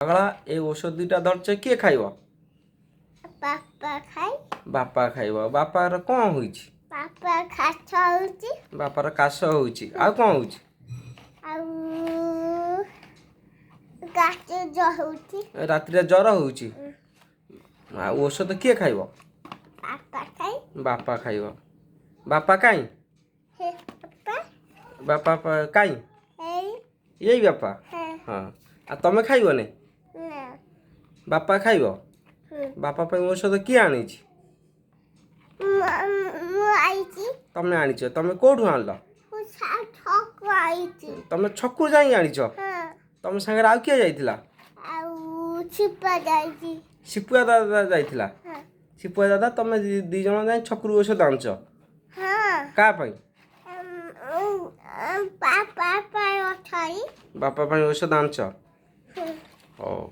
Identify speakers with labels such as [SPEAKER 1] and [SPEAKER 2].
[SPEAKER 1] ପାଗଳା, ଏ ଔଷଧ ଦୁଇଟା ଧରିଛ, କିଏ ଖାଇବ?
[SPEAKER 2] ବାପା ଖାଇ।
[SPEAKER 1] ବାପା ଖାଇବ। ବାପାର କ'ଣ ହଉଛି?
[SPEAKER 2] ବାପା କାଶ ହଉଛି।
[SPEAKER 1] ବାପାର କାଶ ହଉଛି, ଆଉ କ'ଣ ହଉଛି?
[SPEAKER 2] ଆଉ କାଶ ହଉଛି।
[SPEAKER 1] ରାତିରେ ଜ୍ୱର ହଉଛି। ଆଉ ଔଷଧ କିଏ ଖାଇବ?
[SPEAKER 2] ବାପା ଖାଇ।
[SPEAKER 1] ବାପା ଖାଇବ। ବାପା କାଇଁ?
[SPEAKER 2] ହେ ବାପା।
[SPEAKER 1] ବାପା କାଇଁ?
[SPEAKER 2] ଏଇ।
[SPEAKER 1] ଏଇ ବାପା।
[SPEAKER 2] ହଁ।
[SPEAKER 1] ହଁ, ଆଉ ତମେ ଖାଇବନି?
[SPEAKER 2] ନା।
[SPEAKER 1] ବାପା ଖାଇବ। ବାପା ପାଇଁ ଔଷଧ କିଏ ଆଣିଛି?
[SPEAKER 2] ମୁଁ ଆଇଛି।
[SPEAKER 1] ତମେ ଆଣିଛ? ତମେ କୋଉଠୁ ଆଣିଲ?
[SPEAKER 2] ମୁଁ ଛକ ଆଇଛି।
[SPEAKER 1] ତମେ ଛକରୁ ଯାଇକି ଆଣିଛ?
[SPEAKER 2] ହଁ।
[SPEAKER 1] ତମ ସାଙ୍ଗରେ ଆଉ କିଏ ଯାଇଥିଲା?
[SPEAKER 2] ଆଉ ଛିପା ଯାଇଛି।
[SPEAKER 1] ସିପୁଆ ଦାଦା ଯାଇଥିଲା?
[SPEAKER 2] ହଁ।
[SPEAKER 1] ସିପୁଆ ଦାଦା, ତମେ ଦି ଜଣ ଯାଇ ଛକରୁ ଔଷଧ ଆଣିଛ?
[SPEAKER 2] ହଁ।
[SPEAKER 1] କାହା ପାଇଁ?
[SPEAKER 2] ବାପା ପାଇଁ ଅଛଇ।
[SPEAKER 1] ବାପା ପାଇଁ ଔଷଧ ଆଣିଛ? ହଉ।